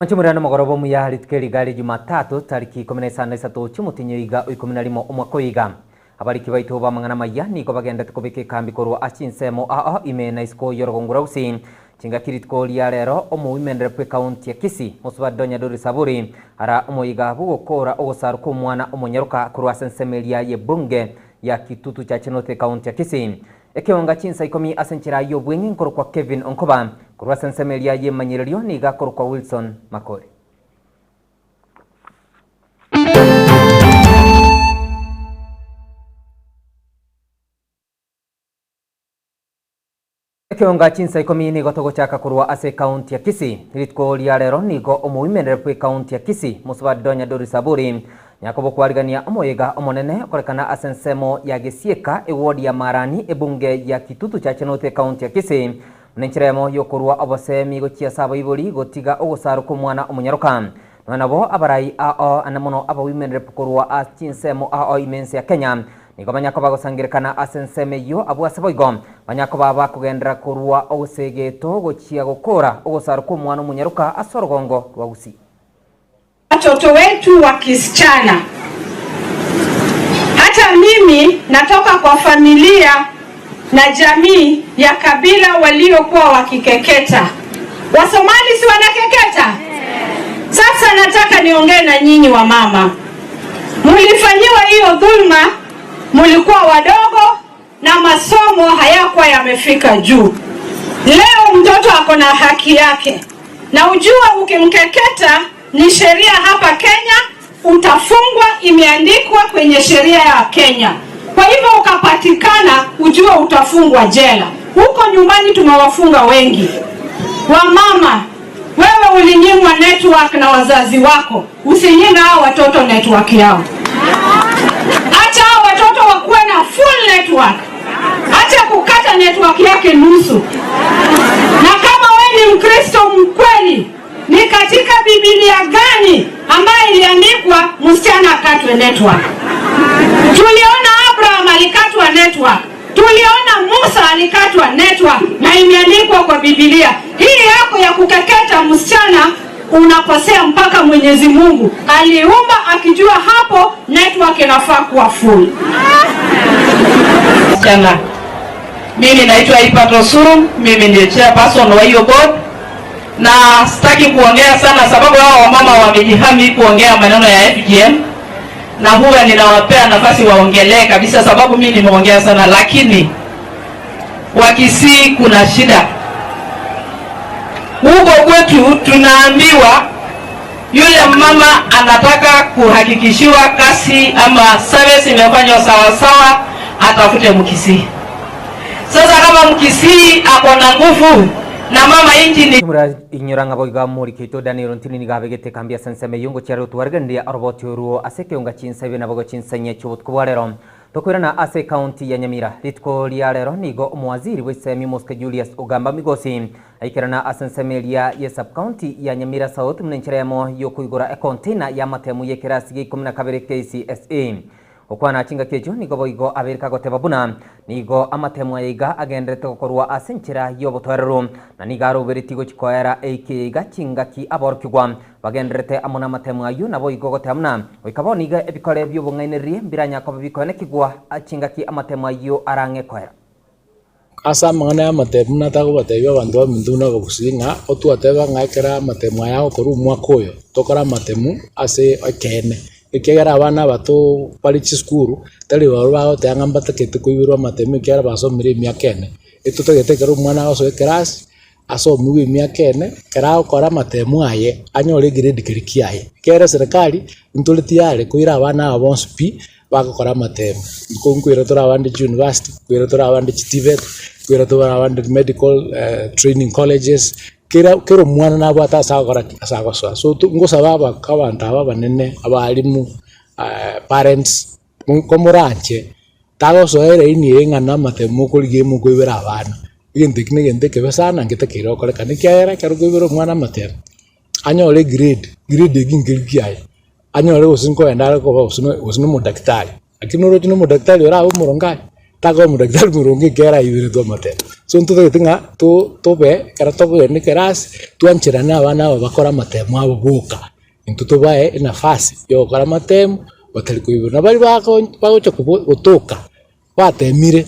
Mwanche morende omogoroba omuya rituko eri iga ria Jumatatu, tariki 13 chi'omotienyi oiga o ikomi na rimo omwaka oyo iga. Abariki baito b'amang'ana amaya nigo bagendete kobeka ekambi korwa ase chinsemo ao ime na isiko y'orogongo rwa Gusii. Chingaki rituko ria rero omoimenere bw'ekaunti ya Kisii, Mosubati Donya Doris Aburi, ara omoyega bw'ogokora ogosarwa kw'omwana omonyaroka korwa ase ensemo eria y'ebunge ya Kitutu Chache North ekaunti ya Kisii. Ekeonga chinsa ikomi ase enchera y'obweng'e nkorokwa Kevin Onkoba, korwa ase ensemo eria y'emanyererio nigo akorokwa Wilson Makori. Ekeonga chinsa ikomi nigo togochaka korwa ase ekaunti ya Kisii. Rituko ria rero nigo omoimenere bw'ekaunti ya Kisii, Mosubati Donya Doris Aburi, Yakobo kwarigania omoyega omonene okorekana ase ensemo ya Gesieka, eward ya Marani, ebunge ya Kitutu Chache North ekaunti ya Kisii, buna enchera eyemo y'okorua obosemi gochia ase abaibori gotiga ogosarwa kw'omwana omonyaroka. Nonya nabo abarai ao ande mono aba Women Rep korwa ase chinsemo ao ime ense ya Kenya nigo banyakoba gosangerekana ase ensemo eyio abwo ase boigo banyakoba bakogenderera korua ogosegeto gochia gokora ogosarwa kw'omwana omonyaroka ase orogongo rwa Gusii. Watoto wetu wa kisichana. Hata mimi natoka kwa familia na jamii ya kabila waliokuwa wakikeketa. Wasomali si wanakeketa? Sasa nataka niongee na nyinyi wamama. Mlifanyiwa hiyo dhulma, mlikuwa wadogo na masomo hayakuwa yamefika juu. Leo mtoto ako na haki yake, na ujua ukimkeketa ni sheria hapa Kenya, utafungwa, imeandikwa kwenye sheria ya Kenya. Kwa hivyo ukapatikana, ujue utafungwa jela. Huko nyumbani tumewafunga wengi. Wamama, wewe ulinyimwa network na wazazi wako, usinyime hao watoto network yao. Acha hao watoto wakuwe na full network. Acha kukata network yake nusu. Na kama wewe ni Mkristo mkweli, ni katika Biblia gani ambayo iliandikwa msichana akatwe network? Tuliona Abraham alikatwa network. Tuliona Musa alikatwa network na imeandikwa kwa Biblia. Hii yako ya kukeketa msichana unakosea mpaka Mwenyezi Mungu aliumba akijua hapo network inafaa kuwa full. Msichana. Mimi naitwa Ipato Suru, mimi ndiye chairperson wa hiyo board, na sitaki kuongea sana sababu hao wamama wamejihami kuongea maneno ya FGM, na huwa ninawapea nafasi waongelee kabisa, sababu mimi nimeongea sana, lakini Wakisii kuna shida huko kwetu. Tunaambiwa yule mama anataka kuhakikishiwa kazi ama service imefanywa sawasawa, atafute Mkisii. Sasa kama Mkisii ako na nguvu na mama inji ni Timura inyora ng'a boigo amorike oito Daniel Ntini nigo abegete ekambi ase ensemo eyio ngochia rotwaregereria oroboti orwo ase ekeonga chinsa ibere naboigo chinsa inye chi'obotuko bwa rero. Tokoirana ase ekaunti ya Nyamira, rituko ria rero nigo omowaziri bw'echisemi Omosike Julius Ogamba Migosi aikerana ase ensemo eria ye sub-county ya Nyamira South buna enchera eyemo y'okoigora econtainer y'amatemu y'ekerasi gia ikomi na kabere KCSE. Gokwana chingaki echio nigo boigo abeire kagoteba buna nigo amatemu aya iga agendererete gokorwa ase enchera y'obotoereru na nigo aroberetie gochia koera eiki iga chingaki aborokigwa Bagendererete amo namatemo ayio, naboigo goteba buna, Goika bono iga ebikore bi'obong'ainereria mbiranya koba bikoenekigwa chingaki amatemo ayio arang'e koera. Ase amang'ana y'amatemo buna tagobatebia abanto baminto buna abagusii ng'a otwateba ng'a ekero amatemo aya agokorwa omwaka oyo, tokore amatemo ase ekeene, ekiagera abana aba too bare chisukuru, tari barobwo bagoteba ng'a mbatagete koiborwa amatemo ekiagera basomire emiaka ene. Etotagete ekero omwana agosoa ekerasi. Ase omigwa emiaka ene, ekero agokora amatemu aye, anyore egrade keria kiaye. Ekero eserekari, ntore tiyare koira abana aba bonsi pi, bagokora amatemu. Nko nkoira tore abande chiuniversity, nkoira tore abande chi TVET, nkoira tore abande medical training colleges, kera kera omwana nabwate ase agokora ki? Ase agosoa. So to ngosaba aba abanto aba abanene, abalimu, parents, nkomoranche, tagosoa eraini eye ng'a namatemu mokorigia mokoibera abana. Egento eki negento ekebe sana ngetakeire gokorekana, ekiagera ekero okoibera omwana amatemo, anyore egrade, grade eki nkeri kiaye, anyore gose nkoenda are koba gose gose na omodakitari, lakini oroche na omodakitari orabe omoronge aye? Takoba omodaktari moronge ekiagera aiberetwe amatemo. So ntotagete ng'a to tobe ekero tokogenda ekerasi, twancherane abana aba bakore amatemo abo boka. Intwe tobae enafasi ya gokora amatemo batari koiberwa. Na baria bako bagocha kobo gotoka batemire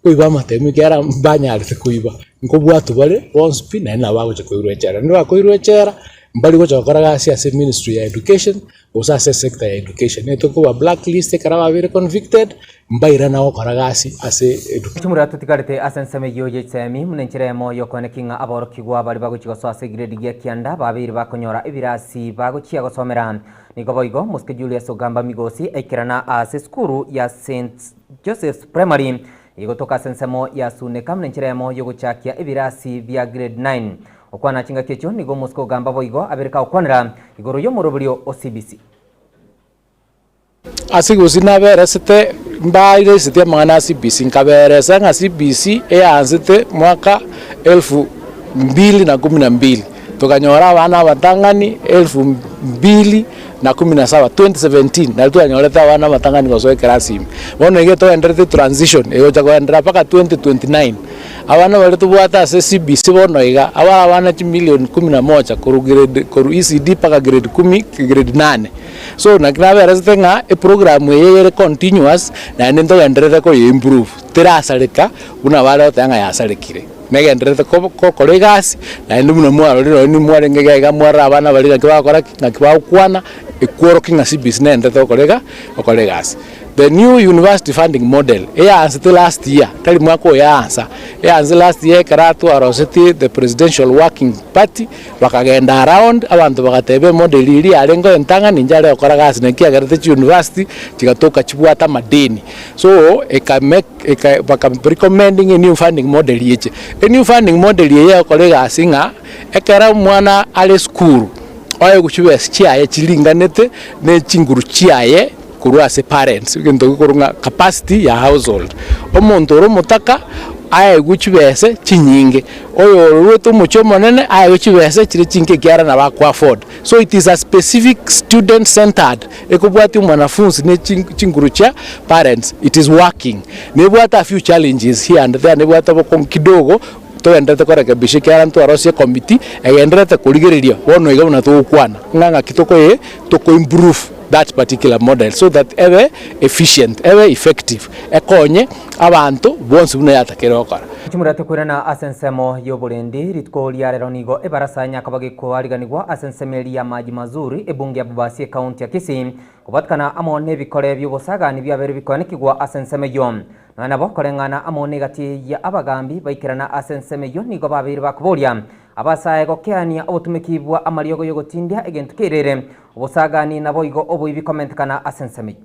koiba amatemo ekiagera mbanyarete koiba, nkobwatwa bare bonsi pi naende nabo bagocha koirwa echela. Naende bakoirwa echela, mbari gocha gokora gasi ase ministry ya education. Gose ase esector ya education, nigo tokoba blacklist ekero babeire convicted, mbairana gokora gasi ase education. Chimura totigarete ase ensemo eyio ye chisemi buna enchera eyemo y'okoenekia ng'a aborokigwa baria bagochia gosoa ase egrade gia kianda babeire bakonyora ebirasi bagochia gosomera. Nigo boigo Mosike Julius Ogamba Migosi aikerana ase esukuru ya St Joseph's Primary egotoka ase ensemo ya Suneka buna enchera eyemo y'ogochakia ebirasi bia grade 9. Okwana chingaki echio nigo omosike ogamba boigo abere kagokwanera igoro y'omoroberio o CBC. Ase gose naberesete mbairesete amang'ana a CBC, nkaberesa ng'a CBC eyansete mwaka elfu mbili na kumi na mbili, tokanyora abana abatang'ani elfu mbili na kumi na saba, 2017, nario twanyorete abana abatang'ani gosoa ekerasi ime. Bono iga togendererete transition egocha kogenderera mpaka 2029. Abana baria tobwate ase CBC bono iga, abare abana chimilion kumi na moja korwa grade korwa ECD mpaka grade kumi grade nane. So naki naberesete ng'a eprogram eye ere continuous naende ntogenderere koye improve, terasareka buna bare goteba ng'a yasarekire. Negendererete ko gokora egasi naende buna mwarorire nonye nimwarenge iga iga mwarora abana baria naki bagokora ki, naki bagokwana, ekworokia ng'a CBC negendererete gokora iga gokora egasi. The new university funding model eyaansete last year, tari mwaka oyo yaansa, eyaanse last year ekero atwarosetie the presidential working party, bakagenda around abanto bagateba emodel eria yarenge entang'ani inche are gokora gasi naki ekiagerete chiuniversity chigatoka chibwate amadeni. So eka make eka baka recommending a new funding model eche. E new funding model eye egokora egasi ng'a ekero omwana are esukuru oegwe chibesa chiaye chiringanete ne chinguru chiaye. Korwa ase parents, egento gekorwa ng'a capacity ya household. Omonto ore omotaka aegwe chibese chinyinge, oyorwete omochie omonene aegwe chibese chire chinke ekiagera nabo ako afford. So it is a specific student centered, ekobwatia omwanafunsi ne chinguru chia parents, it is working. Nebwate a few challenges here and there, nebwate obokong'u kidogo, togendererete korekebisha ekiagera ntwarosie ecommittee egendererete korigereria bono iga buna togokwana, ng'a ng'aki tokoe toko improve. That particular model so that ebe efficient, ebe effective, ekonye abanto bonsi buna yatakeire gokora. Chimurete koirana ase ensemo y'oborendi rituko ria rero nigo ebarasa nyakaba gekoariganigwa ase ensemo eria ya Maji Mazuri ebunge ya Bobasi ekaunti ya Kisii kobwatikana amo nebikore bi'obosagani biabeire bikoenekigwa ase ensemo eyio. Nonya nabo koreng'ana amo negati ya abagambi baikerana ase ensemo eyio nigo babeire bakoboria abasae gokeania obotumeki bwa amariogo y'ogotindia egento keirere Obosagani naboigo oboibi komentekana ase ensemo eyio.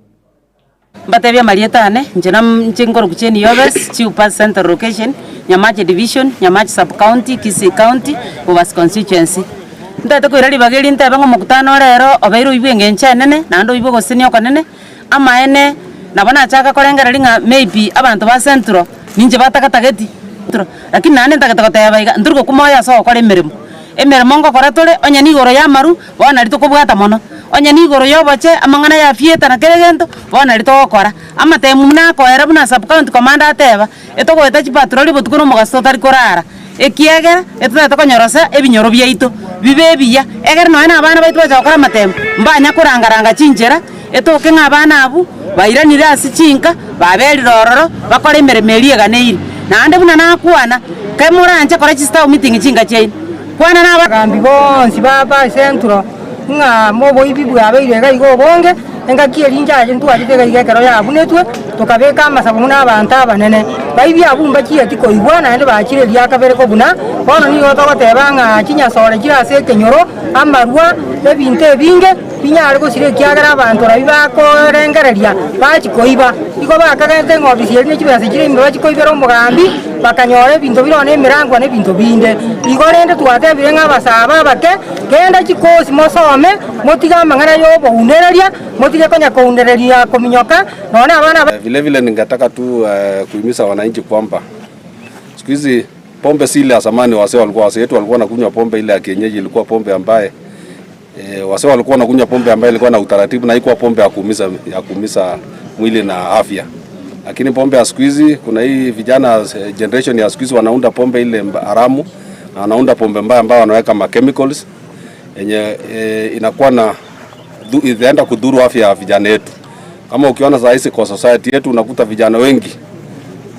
Mbatebie amarieta ane, inche nam inche nkorokwa Jane Yobes, Chiupa Central Location, Nyamache Division, Nyamache Sub County, Kisii County, Bobasi Constituency. Ntagete koira ribaga eri ntebe ng'a omokutano ore ero obeire oibwe eng'encho enene, naende oibwe ogosesenia okonene, amaene nabo nachaka korengereria ng'a maybe abanto ba Central ninche batagatageti, lakini naende ntagete goteba iga, ntori gokwa moyo ase ogokora emeremo. Emeremo ngokora tore, onye nigoro y'amaru, bono nario tokobwata mono. Onye nigoro y'oboche, amang'ana ya fieta na kera egento, bono nario togokora. Amatemu buna akoera buna sub county commander ateba, etogoeta chipatroli botuko na omogaso totari korara, ekiagera etotagete konyorosa ebinyoro biaito bibe ebiya, egere nonye na abana baito bacha gokora amatemu, mbanya korangaranga chinchera, etoke ng'a abana abwo bairanire ase chinka, baberire ororo, bakore emeremo eria eganeire. Naende buna nakwana, kemoranche kora chistaff meeting chinka chiaino, kwana na Abagambi bonsi ba Central ng'a oboibi bwabeire iga iga obonge, engaki eria inche ntwarete iga iga ekero yabunetwe, tokabeka amasabo buna abanto abanene. Baibi abwo mbachieti koigwa naende bachire eria kabere kobuna, bono nigo togoteba ng'a chinyasore chire ase ekenyoro, amarwa, ebinto ebinge. Binyare gosira ekiagera abanto nabi bakorengereria bachia koiba. Igo bakagenta eng'obisi eria ne chibesa chiria ime bachia koibera omogambi, bakanyora ebinto bire one emerangwa na ebinto binde. Igo rende twatebire ng'a abasaaba abake, genda chikosi mosome, motige amang'ana y'obounereria, motige konya kounereria kominyoka, nonya abana aba. Vile vile ningetaka tu kuhimiza wananchi kwamba siku hizi pombe si ile ya zamani, wazee walikuwa wazee wetu walikuwa wanakunywa pombe ile ya kienyeji, ilikuwa pombe ambaye E, wazee walikuwa wanakunywa pombe ambayo ilikuwa na utaratibu na haikuwa pombe ya kuumiza ya kuumiza mwili na afya. Lakini pombe ya siku hizi kuna hii vijana generation ya siku hizi wanaunda pombe ile haramu na wanaunda pombe mbaya ambayo wanaweka ma chemicals yenye e, inakuwa na inaenda kudhuru afya ya vijana yetu. Kama ukiona saa hizi kwa society yetu unakuta vijana wengi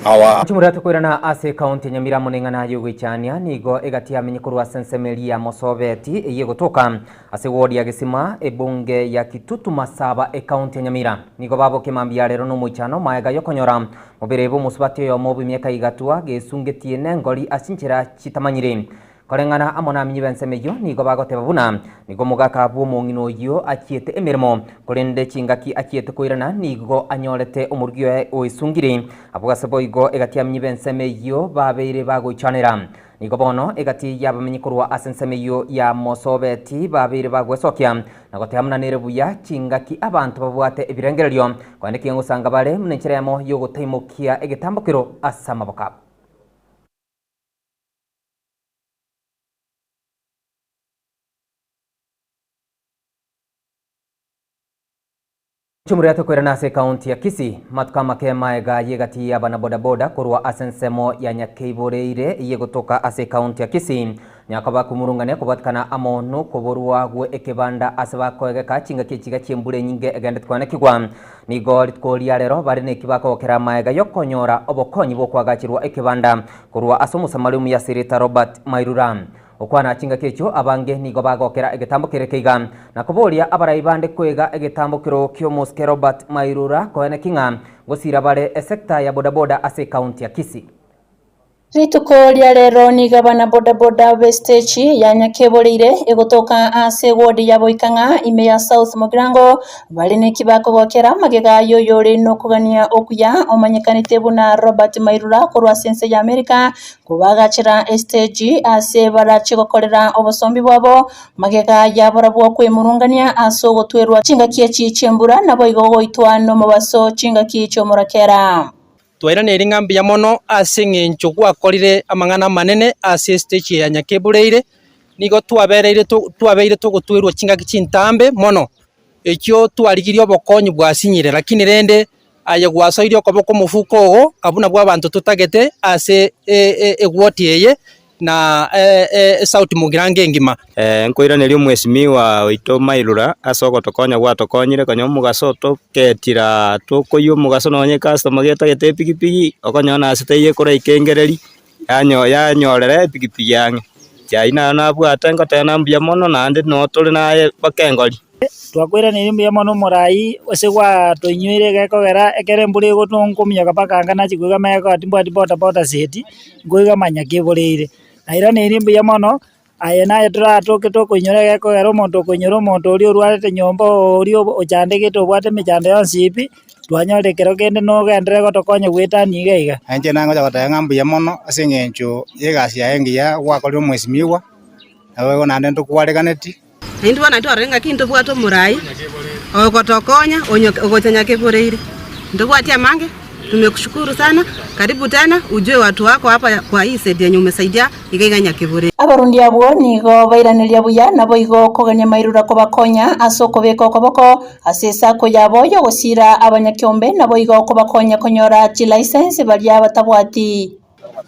hawa Chimura tokoirana ase ekaunti ya Nyamira moneng'ana yogoichania nigo egati yamenye korwa ase ensemeri ya Mosobeti eye gotoka ase ward ya Gesima ebunge ya Kitutu Masaba ekaunti ya Nyamira. Nigo babokia mambia rero nomoichano maega yokonyora mobere bwa omosubati oyomo bw'emiaka igatwa gesungetie nengori ase chinchera chitamanyire. Koreng'ana amo namenyi b'ensemo eyio nigo bagoteba buna nigo omogaka bw'omong'ina oyio achiete emeremo, korende chingaki achiete koirana nigo anyorete omorugi oye oesungire. Abwo ase boigo egati y'amenyi b'ensemo eyio babeire bagoichanera. Nigo bono egati y'abamenyi korwa ase ensemo eyio ya Mosobeti babeire bagwesokia na goteba buna nere buya chingaki abanto babwate ebirengererio, korende keng'usanga bare buna enchera eyemo y'ogotaimokia egetambokero ase amaboko abo. Chimuriate koirana ase ekaunti ya Kisii, matuko amake maega y'egati y'abanabodaboda korwa ase ensemo ya Nyakeiboreire ey'egotoka ase ekaunti ya Kisii, Nyakoba kumurungania kobwatikana amo nokoborwa gwe ekebanda ase bakoegeka chingaki echiga chi'embura enyinge egenderete koanekigwa. Nigo rituko ria rero bare neki bakogokera amaega y'okonyora obokonyi bw'okoagacherwa ekebanda korwa ase Omosamari omuya ase erieta Robert Mairura. Okwana chingaki echio abange nigo bagokera egetambo kere keiga na koboria abarai bande kwega egetambo kero ki'omosike Robert Mairura koeneki ng'a ngosira bare esecta ya bodaboda ase ekaunti ya Kisii. Rituko ria rero nigo abana bodaboda b'esteji ya Nyakeboreire egotoka ase eward ya Boikang'a ime ya South Mugirango bare neki bakogokera magega y'oyore nokogania okuya omanyekanete buna Robert Mairura korwa ase ense ya America kobagachera esteji ase barache gokorera obosombi bwabo magega yaborabwo kwemurungania ase ogotwerwa chingaki echi chi'embura naboigo goitwa nomobaso chingaki chi'omorakera. Twairaneirie ng'a mbuya mono ase eng'encho gwakorire amang'ana amanene ase estage eye ya Nyakebureire, nigo twabereire twabeire togotwerwa chingaki chintambe mono, echio twarigirie obokonyi bwasinyire lakini rende aye gwasoirie okoboko omofuko ogo abwo nabwo abanto totagete ase egwoti eye na esauti mogirango engima. Nkoiraneria omwesimiwa oito Mairura ase ogotokonya gwatokonyire konya omogaso toketira tokoiywa omogaso nonye ecustomer getagete epikipiki okonyora nase taiyo ekoraika engereri yanyo yanyorera epikipiki ang'e. Chai naye nabwate ngoteba na mbuya mono naende no tore naye mpaka engori. Twakoiraneire mbuya mono omorai ase gwatoinyoire egekogera ekero embura egotwa nkominyoka mpaka anga nachia koigwa amageko timbwati boda boda seti, nkoigwa manya keboreire. Nairaneire mbuya mono, aye naye toratoke tokoinyora egekogera omonto okoinyora omonto oria orwarete nyomba oria ochandegete obwate emechando yonsi pi, twanyorire ekero kende nogenderere gotokonya goetania iga iga. Inche nagocha goteba ng'a mbuya mono ase eng'encho y'egasi yaye engiya gwakorire omwesimigwa, naboigo naende ntokwareganeti. Naintwe bono ntwarore ng'aki ntobwate omorai ogotokonya onye ogocha Nyakeboreire. Ntobwati amange, tumekushukuru sana, karibu tena ujue watu wako hapa kwa hii side yenye umesaidia iga iga Nyakeboreire. Abarundi abwo nigo bairaneria buya, naboigo kogania mairura kobakonya ase okobeka okoboko ase esako yabo y'ogosiira abanyakeombe, naboigo kobakonya konyora chilicense baria batabwati.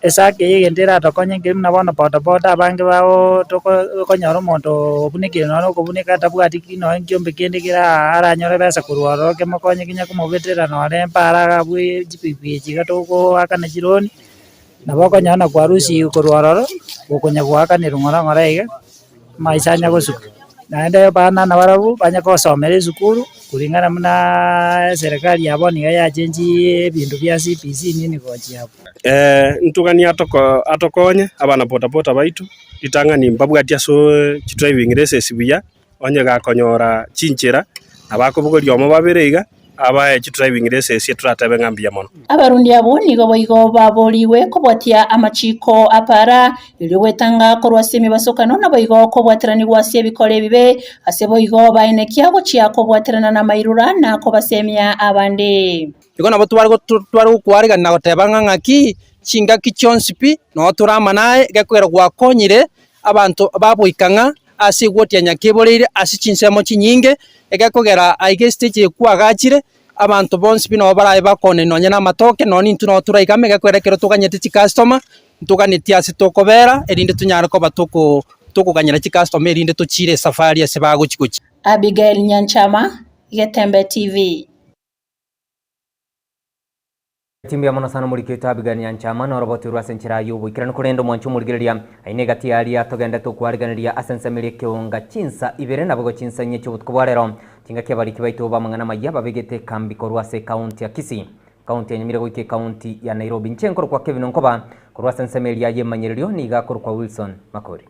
Esake y'egento eratokonye nkeri buna bono bodaboda abange bao toko okonyora omonto obunekire nonye na okobuneka atabwati ki nonye nkiombe kende kera aranyore besa korwa ororo kemokonye kenya komobetera nonye mpara iga abwo chipikipiki echi iga togoakana chironi, nabo okonyora na kwarusiwu korwa ororo, gokonya goakanerwa ng'ora ng'ora iga. Amaisha anya gosuka, naende abana nabarabwo banye gosomera esukuru kulingana buna eserekari ya bono iga yachengirie ebinto bia CBC nini gochia abwo. Ntoganie atoko atokonye abana bodaboda baito, ritang'ani mbabwati ase chidriving license buya, onye gakonyora chinchera, nabo akobogoria omo babere iga, abae chidriving license toratebe ng'a mbuya mono. Abarundi abwo nigo boigo baboorigwe kobwatia amachiiko a para, erio gwetanga korwa ase emebasokano naboigo kobwateranigwa ase ebikora ebibe, ase boigo baenekia gochia kobwaterana namairura na kobasemia abande. Igo nabo tware tware gokwaregania na goteba ng'a ng'aki, chingaki chionsi pi, noo tore amo naye, gekogera gwakonyire abanto baboika ng'a ase egoti ya Nyakeboreire ase chinsemo chinyinge, egekogera aiga estage eye kwagachire. Abanto bonsi pi nabo barabe bakone nonye na amatoke, nonye intwe nabo toraigame egekwera ekero toganyete chicustomer, ntoganetie ase tokobera erinde tonyare koba toko tokoganyera chicustomer erinde tochiire esafari ase bagochi gochia. Abigael Nyanchama, Getembe TV. Timbuya mono sana omoriki oito Abigail Nyanchama noroboti orwo ase enchera y'oboikeranu korende omwanchi omorigereria aine egati yaria togende tokwarigereria ase ensemo eria ekeonga chinsa ibere naboigo chinsa inye chi'obotuko bwa rero chingaki abariki baito b'amang'ana amayia babegete ekambi korwa ase ekaunti ya Kisii Ekaunti ya Nyamira goika ekaunti ya Nairobi. Inche nkorokwa Kevin Onkoba korwa ase ensemo eria y'emanyererio nigo akorokwa Wilson Makori.